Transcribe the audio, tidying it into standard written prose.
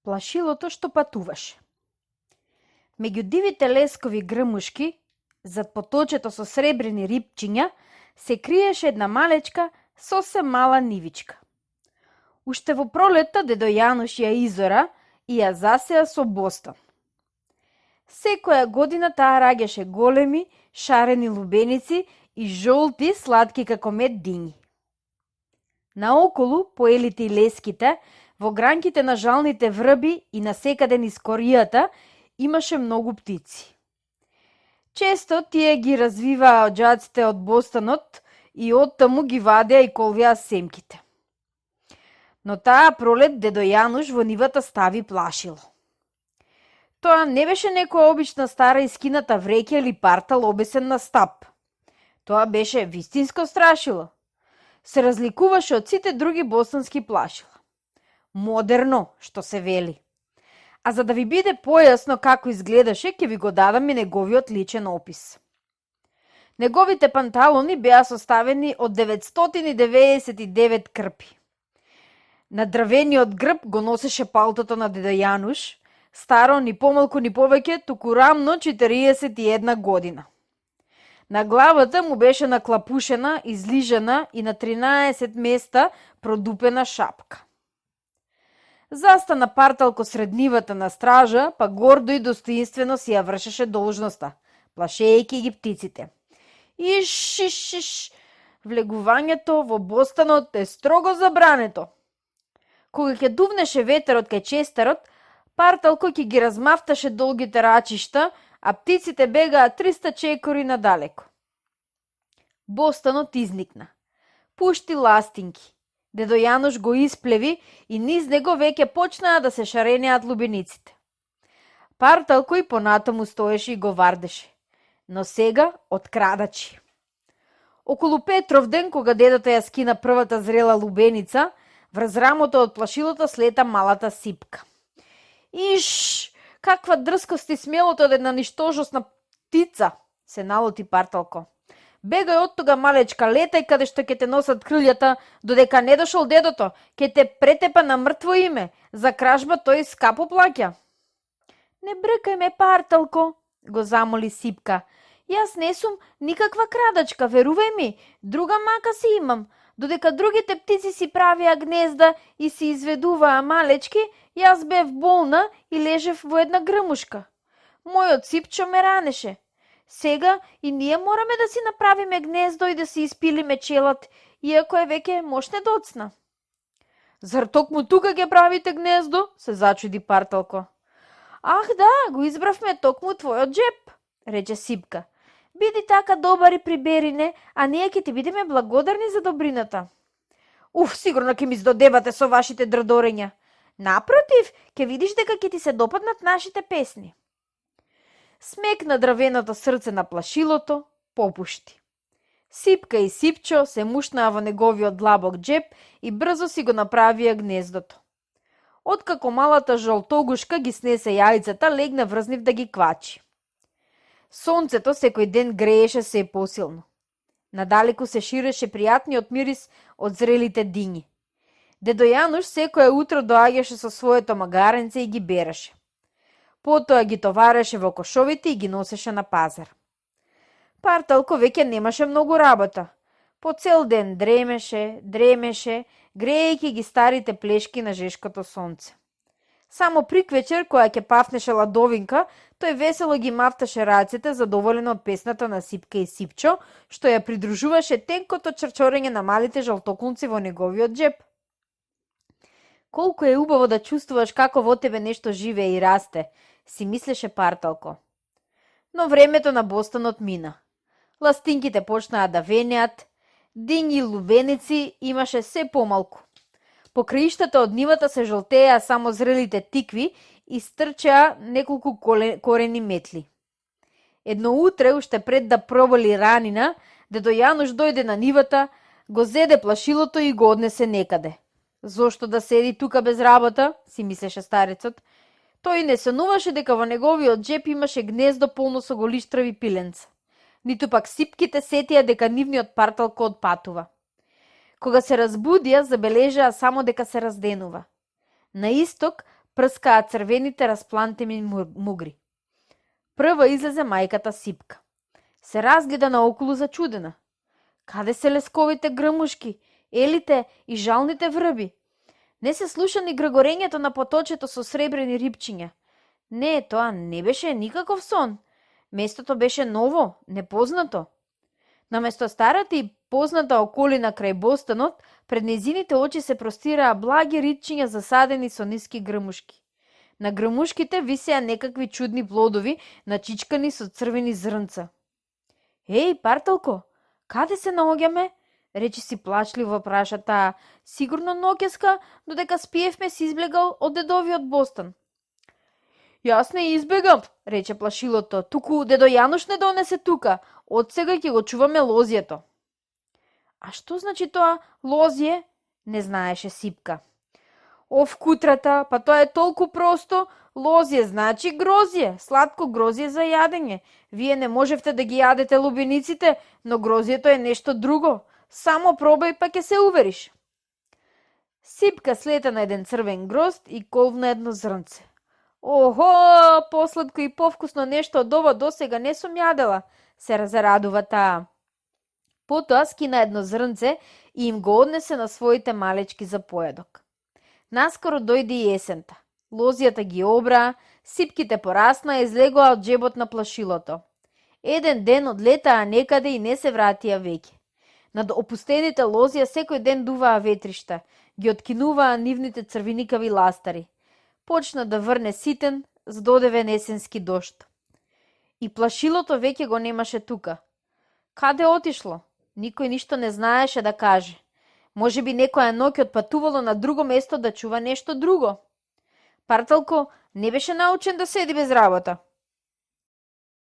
Плашилото што патуваше. Меѓу дивите лескови грмушки, зад поточето со сребрени рипчиња, се криеше една малечка, сосем мала нивичка. Уште во пролетта дедо Јануш ја изора и ја засеа со бостон. Секоја година таа раѓаше големи, шарени лубеници и жолти, сладки како мед дињи. Наоколу, по елите и леските, во гранките на жалните врби и насекаде низ коријата, имаше многу птици. Често тие ги развиваа оџаците од бостанот и оттаму ги вадеа и колвеа семките. Но таа пролет дедо Јануш во нивата стави плашило. Тоа не беше некоја обична стара искината вреќа или партал обесен на стап. Тоа беше вистинско страшило. Се разликуваше од сите други босански плашила. Модерно, што се вели. А за да ви биде појасно како изгледаше, ќе ви го дадам и неговиот личен опис. Неговите панталони беа составени од 999 крпи. На дрвениот грб го носеше палтото на дедо Јануш, старо ни помалку ни повеќе, туку рамно 41 година. На главата му беше наклапушена, излижана и на 13 места продупена шапка. Застана парталко сред нивата на стража, па гордо и достоинствено си ја вршеше должноста, плашејќи ги птиците. Иш, иш, иш, влегувањето во бостанот е строго забрането. Кога ќе дувнеше ветерот кај честарот, парталко ќе ги размафташе долгите рачишта, а птиците бегаа 300 чекори надалеко. Бостанот изникна. Пушти ластинки. Дедо Јануш го исплеви и низ него веќе почнаа да се шаренеат лубениците. Парталко и понатаму стоеше и го вардеше, но сега открадачи. Околу Петровден, кога дедото ја скина првата зрела лубеница, врз рамото од плашилото слета малата сипка. Иш, каква дрскост и смелото од една ништожосна птица, се налоти парталко. Бегај од тога, малечка, летај каде што ќе те носат крилјата, додека не дошол дедото, ќе те претепа на мртво име, за кражба тој скапо плаќа. Не бркај ме, парталко, го замоли Сипка. Јас не сум никаква крадачка, верувај ми, друга мака си имам. Додека другите птици си правеа гнезда и си изведуваа малечки, јас бев болна и лежев во една грмушка. Мојот Сипчо ме ранеше. Сега и ние мораме да си направиме гнездо и да си испилиме челат, иако е веќе мошне доцна. Зар токму тука ќе правите гнездо? Се зачуди парталко. Ах да, го избравме токму твојот джеп, рече Сипка. Биди така добар и приберине, а ние ќе ти бидеме благодарни за добрината. Сигурно ќе ми здодевате со вашите дрдорења. Напротив, ќе видиш дека ќе ти се допаднат нашите песни. Смекна дрвеното срце на плашилото, попушти. Сипка и Сипчо се мушнаа во неговиот длабок джеп и брзо си го направија гнездото. Откако малата жолтогушка ги снесе јајцата, легна врз нив да ги квачи. Сонцето секој ден грееше се посилно. Надалеку се ширеше пријатниот мирис од зрелите дињи. Дедо Јануш секое утро доаѓаше со своето магаренце и ги береше. Потоа ги товареше во кошовите и ги носеше на пазар. Парталко веќе немаше многу работа. По цел ден дремеше, греејќи ги старите плешки на жешкото сонце. Само приквечер, која ќе пафнеше ладовинка, тој весело ги мафташе рацете, задоволен од песната на Сипка и Сипчо, што ја придружуваше тенкото чрчорење на малите жалтоклунци во неговиот джеп. Колку е убаво да чувствуваш како во тебе нешто живее и расте, си мислеше парталко. Но времето на бостанот мина. Ластинките почнаа да венеат, дињи и лубеници имаше се помалку. По краиштата од нивата се жолтеа само зрелите тикви и стрчеа неколку корени метли. Едно утре, уште пред да проболи ранина, дедо Јануш дојде на нивата, го зеде плашилото и го однесе некаде. Зошто да седи тука без работа, си мислеше старецот. Тој не сонуваше дека во неговиот джеп имаше гнездо полно со голиштрави пиленца. Ниту пак сипките сетија дека нивниот парталко отпатува. Кога се разбудија, забележаа само дека се разденува. На исток, прскаа црвените расплантени мугри. Прва излезе мајката Сипка. Се разгледа наоколу зачудена. Каде се лесковите грмушки, елите и жалните врби? Не се слуша ни гргорењето на поточето со сребрени рибчиња. Не, тоа не беше никаков сон. Местото беше ново, непознато. Наместо старата и позната околина крај Бостанот, пред нејзините очи се простираа благи ритчиња засадени со ниски грмушки. На грмушките висеа некакви чудни плодови, начичкани со црвени зрнца. Еј, Парталко, каде се наоѓаме? Речи си плачливо праша таа. Сигурно ноќеска, додека спиевме си избегал од дедовиот Бостан. Јас не избегам, рече плашилото, туку дедо Јануш не донесе тука. Од сега ќе го чуваме лозјето. А што значи тоа лозје? Не знаеше Сипка. Оф, кутрата, па тоа е толку просто. Лозје значи грозје, сладко грозје за јадење. Вие не можевте да ги јадете лубениците, но грозјето е нешто друго. Само пробај па ќе се увериш. Сипка слета на еден црвен грозд и колвна едно зрнце. Охо, посладко и повкусно нешто од ова досега не сум јадела, се зарадува таа. Потоа скина едно зрнце и им го однесе на своите малечки за поедок. Наскоро дојде и есента. Лозјата ги обра, сипките порасна и излегоа од джебот на плашилото. Еден ден одлетаа некаде и не се вратија веќе. Над опустените лозија секој ден дуваа ветришта, ги откинуваа нивните црвеникави ластари. Почна да врне ситен, здодевен есенски дожд. И плашилото веќе го немаше тука. Каде отишло? Никој ништо не знаеше да каже. Може би некоја ноќ отпатувало на друго место да чува нешто друго. Парталко не беше научен да седи без работа.